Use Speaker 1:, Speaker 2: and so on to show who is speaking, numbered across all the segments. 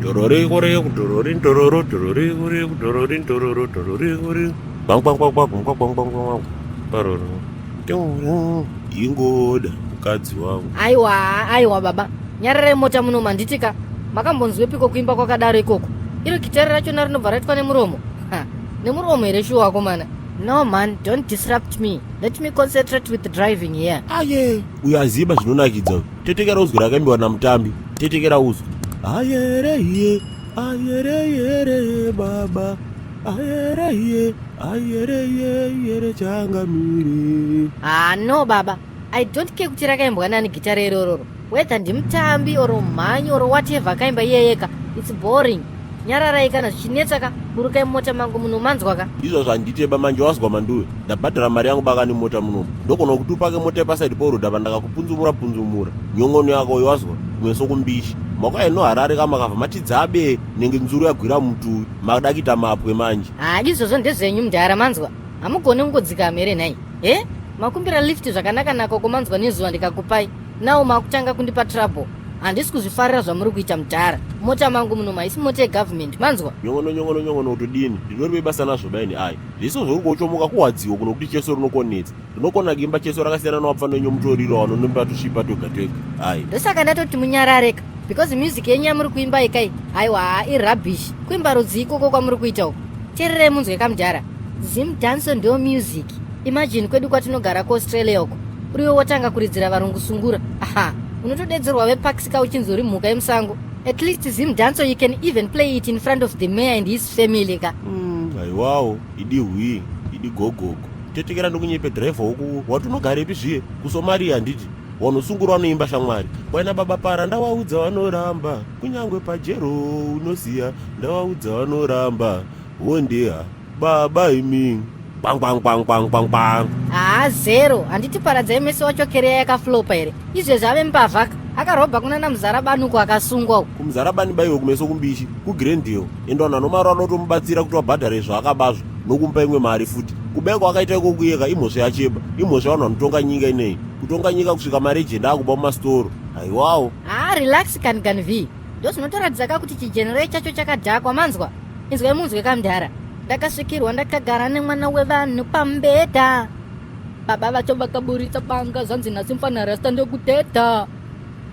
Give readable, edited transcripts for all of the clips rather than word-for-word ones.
Speaker 1: Dorori kore kudorori ndororo dorori kore kudorori ndororo dorori kore. Gwang gwang gwang gwang gwang gwang gwang gwang. Paroro. Ingoda mukadzi wangu.
Speaker 2: Aiwa, aiwa baba. Nyararai mota muno manditika. Makambonzwepiko kuimba kwakadaro ikoko? Iro gitare rachona rinobva raitwa nemuromo. Ha, nemuromo here shuwa akomana? No man, don't disrupt me. Let me concentrate with the driving here.
Speaker 1: Aye, uyo aziba zvinonakidza uyu. Tetekera uzwi rakaimbiwa naMutambi. Tetekera uzwi. Ayere iye, ayere yere baba. Ayere iye, ayere iye, yere changamire.
Speaker 2: Ah no baba, I don't care kuti rakaimbwa nani gitare irororo. Whether ndimutambi or mhanyi or whatever akaimba iyeyeka, it's boring. Nyararai kana zvichinetsa ka, burukai mumota mangu muno manzwa ka.
Speaker 1: Izvo zvanditeba manje wazwa manduwe. Ndabhadhara mari yangu bakani mota munomu. Ndogona kuti upake mota yepasaidi poroad apa ndakakupunzumura punzumura. Nyongono yako uyo wazwa kumeso kumbishi. Makauya no Harare ka makabva mati dzabe nenge nzuru yagwira mutuwi. Makuda kuita mapwe manje.
Speaker 2: Haa izvozvo ndezvenyu mudhara manzwa. Hamugoni kungodzikama here nhai? He? Makumbira lift zvakanaka naka uko manzwa nezuva ndikakupai. Now makutanga kundipa trouble. Handisi kuzvifarira zvamuri kuita mudhara. Mota mangu muno haisi mota yegovernment manzwa.
Speaker 1: Nyongono nyongono nyongono kutodini? Ndinori basa nazvo baini ai. Zvese zvauri kuochomoka kuwadziwa kuno kuti cheso rinokonetsa. Rinokona kuimba cheso rakasiyana newapfana wenyu mutoriro wanonomba tusvipa twega twega. Ai.
Speaker 2: Ndosaka ndatoti munyarareka because music yenyu yamuri kuimba ikai aiwa haa irubbish. Kuimba rudzi ikoko kwamuri kuita uko. Tererai munzwe kamudhara. Zim danso ndo music. Imagine kwedu kwatinogara kuAustralia uko. Uriwe wotanga kuridzira varungu sungura. Aha. Unotodedzerwa vepaxika uchinzi uri mhuka yemusango. At least Zim danso you can even play it in front of the mayor and his family ka.
Speaker 1: Aiwawo, idi hwii, idi gogogo. Tetekera ndikunyepe driver woku wati unogarepi zviye kuSomalia handiti? Wanosungura wanoimba shamwari. Kwaina baba para ndawaudza vanoramba. Kunyangwe pajero unosiya ndawaudza vanoramba. Hondeha baba imi. Kwang kwang kwang kwang kwang kwang.
Speaker 2: Haa zero handiti paradzai mese wacho kereya yakaflopa here izvezvi ave mbavha ka akarobha kunana muzarabani uko akasungwa uko.
Speaker 1: Kumuzarabani baiwe kumeso kumbishi kuGrandale ende vanhu vanomari vanotomubatsira kuti vabhadhare zvaakabazvo nokumupa imwe mari futi. Kubaya kwaakaita ikoku iyeka imhosva yacheba imhosva yevanhu vanotonga nyika ineyi kutonga nyika kusvika maregend akuba mumasitoro haiwawo.
Speaker 2: Haa relax kani kani Vee ndozvinotoratidza ka kuti chigenerai chacho chakadhakwa manzwa inzwai munzwe kamdhara ndakasvikirwa ndakagara nemwana wevanhu pambedha baba vacho vakaburitsa banga zvanzi nhasi mfana rasta ndokuteta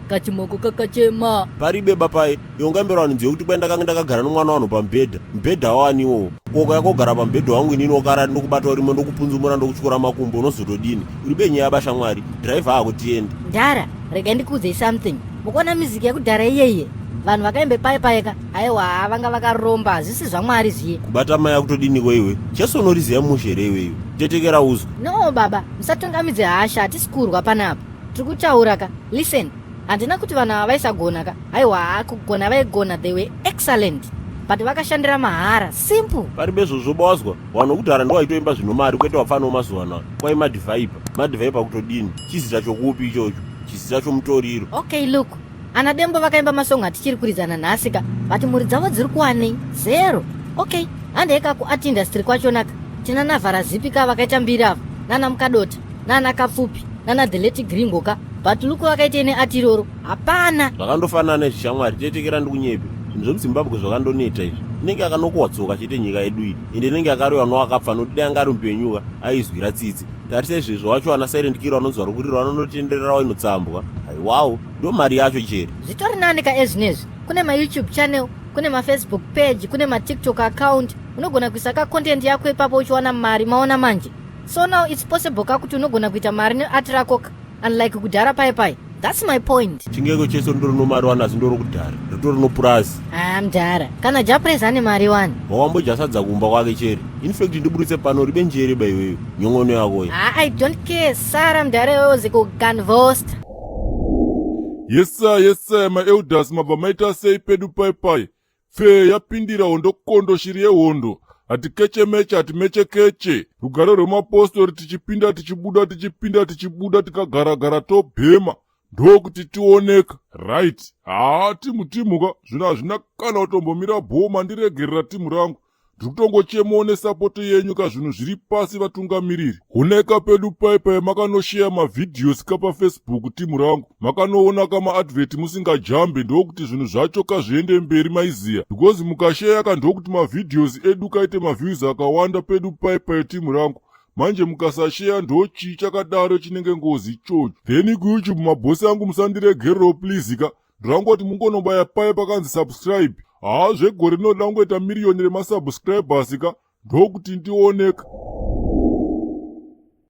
Speaker 2: kachimoko kakachema
Speaker 1: Paribe bapai iwe ungambera vanhu nziyo kuti kwai ndakanga ndakagara nomwana wanhu pamubhedha mubhedha wani iwowo ko ukauya kogara pamubhedha wangu inini wakara ndokubata urimo ndokupunzumura ndokutyora makumbo unozotodini uri benyaya bashamwari dhiraivha akutiende
Speaker 2: Ndara, regai ndikuudzei something. Mukuona music yekudhara iyeiye vanhu vakaimbe paye paye ka aiwa vanga vakaromba hazvisi zvamwari zviye.
Speaker 1: Kubata mai akutodiniko iwe cheso unoriziva mushe here iwe iwe tetekera uzwe.
Speaker 2: No baba musatungamidze hasha hatisi kurwa panapa tiri kutaura ka listen handina kuti vanhu ava vaisagona ka aiwa kugona vaigona they were excellent but vakashandira mahara simple.
Speaker 1: Paribe izvozvo bawazwa vanhu vekudhara ndovaitoimba zvino mari kwete vapfana vemazuva ano kwai madhivhaipa madhivhaipa kutodini chizita chokupi ichocho chizita chomutoriro.
Speaker 2: Okay look ana Dembo vakaimba masong atichiri kuridzana nhasi ka but mhuri dzavo dziri kuwanei zero okay handei ka kuart industry kwachona ka tina navharazipi ka vakaita mbiri ava nana mukadota nana kapfupi nana the late gringo ka but look vakaitei neart iroro hapana.
Speaker 1: Zvakandofanana izvi shamwari tetekera ndikunyepe zvinhu zvemuzimbabwe zvakandoneta izvi inenge yakanokohwa tsoka chete nyika yedu iyi ende inenge yakaroyiwa nowakapfa nokuti dai anga ari mupenyuka aizwira tsitsi tarisa izvezvo wacho ana silent killer vanonzi vari kurira vanonotendererawo inotsambwa haiwawo ndo mari yacho chere.
Speaker 2: Zvitori nani ka ezvinezvi kune mayoutube channel kune mafacebook page kune matiktok account unogona kuisa ka content yako ipapo uchiwana mari maona manje so now it's possible ka kuti unogona kuita mari neart rako ka unlike kudhara paye paye that's my point.
Speaker 1: Chingeko cheso ndori nomari wani asi ndoro kudhara ritori nopurazi.
Speaker 2: Haa mdhara kana Japrez ane mari wani.
Speaker 1: Wawambodya sadza kumba kwake chere infact ndiburitse pano uri benji here baiwewe nyon'ono yako iyi.
Speaker 2: Haa I don't care sara mdhara iwewe zikuganvosta.
Speaker 3: Yes sir, yes sir, maelders mabva maita sei pedu pai pai. Pfee yapindira hondo kondo shiri yehondo. Hatikechemeche hatimechekeche. Rugare rwemapostori tichipinda tichibuda tichipinda tichibuda tikagaragara tobhema. Ndokuti tioneka. Right. Haa timu timu ka. Zvino hazvina kana kutombomira bhoo mandiregerera timu rangu. Ndiri kutongochemawo nesapoto yenyu ka, zvinhu zviri pasi vatungamiriri. Honeka pedu paipai makanosheya mavhidhios ka paFacebook, timu rangu. Makanoona ka maadvert musingajambe, ndokuti zvinhu zvacho ka zviende mberi maiziya, because mukasheya ka ndokuti mavhidhios edu kaite maviews akawanda pedu paipai, timu rangu. Manje mukasasheya ndochii chakadaro chinenge ngozi ichocho? Then kuYouTube, mabhosi angu, musandiregerero please ka. Ndangoti mungonobaya paye pakanzi subscribe. Haa, zvegore rinoda kungoita miriyoni remasubscribers ka, ndokuti ndioneka.